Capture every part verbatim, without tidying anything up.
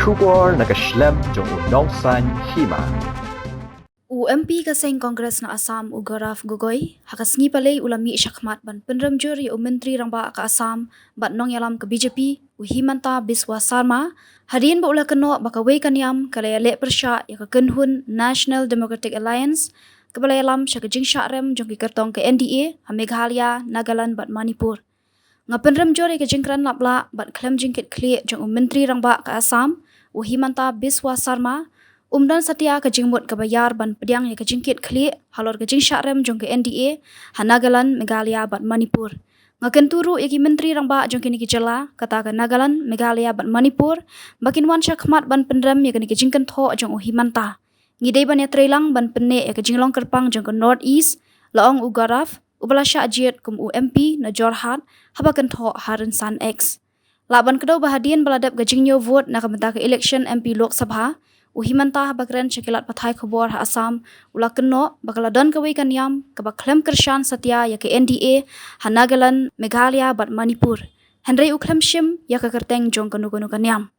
Khubor na ka shlem jong u nongsan hima. U M P ka seng Congress na Assam, u Gaurav Gogoi, ha ka sngi Palei u la mih shakhmat ban pynrem jur ïa u Myntri Rangbah ka Assam bad nongïalam ka B J P, u Himanta Biswa Sarma, hadien ba u la kynnoh ba kawei ka niam ka la ïaleh pyrshah ïa ka kynhun National Democratic Alliance, kaba la ïalam sha ka jingshah rem jong ki kyrtong ka N D A ha Meghalaya, Nagaland bad Manipur. Nga pynrem jur ïa ka jingkren lap lah bad khlem jingkitkhlieh jong u Myntri Rangbah ka Assam, u Himanta Biswa Sarma, um don satia ka jingmut kaba ïar ban pdiang ïa ka jingkitkhlieh halor ka jingshah rem jong ka N D A ha Nagaland, Meghalaya bad Manipur. Nga kyntu ruh ïa ki Myntri Rangbah jong kine ki jylla, kata ka Nagaland, Meghalaya bad Manipur, ba kin wan shakhmat ban pynrem ïa kane ka jingkynthoh jong u Himanta. Ngi dei ban ïatreilang ban pynneh ïa ka jinglong kyrpang jong ka North East, la ong u Gaurav, uba la shah jied kum u M P na Jorhat, haba kynthoh ha rynsan X. Lah ban kdew ba hadien ba la dep ka jingñiew vote na ka bynta ka election M P Lok Sabha, u Himanta haba kren sha ki lad pathai khubor ha Assam, u la kynnoh ba ka la don kawei ka niam kaba khlem kyrshan satia ïa ka N D A ha Nagaland, Meghalaya bad Manipur. Hynrei u khlem shim ïa ka kyrteng jong kano kano ka niam.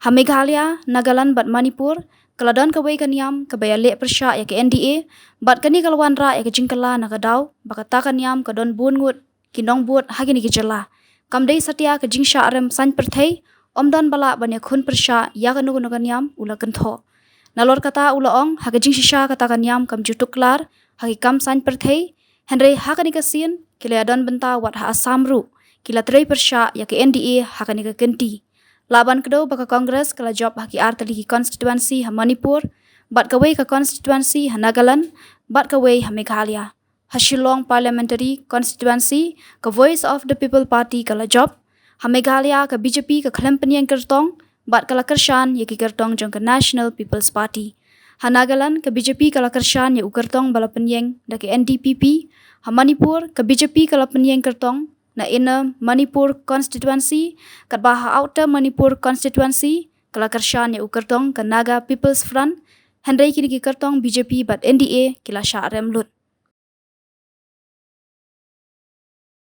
Ha Meghalaya, Nagaland bad Manipur, ka la don kawei ka niam kaba ïaleh pyrshah ïa ka N D A, bad kane ka la wanrah ïa ka jingkylla na ka daw ba kata ka niam ka don bun ngut ki nongbud ha kine ki jylla. Kam dei satia ka jingshah rem saiñ pyrthei, ym don ba lah ban ïakhun pyrshah ïa kano kano ka niam, u la kynthoh. Nalor kata u la ong, ha ka jingshisha kata ka niam kam ju tuklar ha ki kam saiñ pyrthei, hynrei ha kane ka sien ki la ïadon bynta wat ha Assam ruh ki la trei pyrshah ïa ka N D A ha kane ka kynti. Lah ban kdew ba ka Congress ka la jop ha ki artylli ki constituency ha Manipur, bad kawei ka constituency ha Nagaland, bad kawei ha Meghalaya. Ha Shillong Parliamentary Constituency, ka Voice of the People Party ka la jop. Ha Meghalaya, ka B J P ka khlem pynïeng kyrtong, bad ka la kyrshan ïa ki kyrtong jong ka National People's Party. Ha Nagaland, ka B J P ka la kyrshan ïa u kyrtong ba la pynïeng da ka N D P P. Ha Manipur, ka B J P ka la pynïeng kyrtong na Inner Manipur Constituency, katba ha Outer Manipur Constituency ka la kyrshan ïa u kyrtong ka Naga People's Front. Hynrei kine ki kyrtong B J P bad N D A ki la shah rem lut.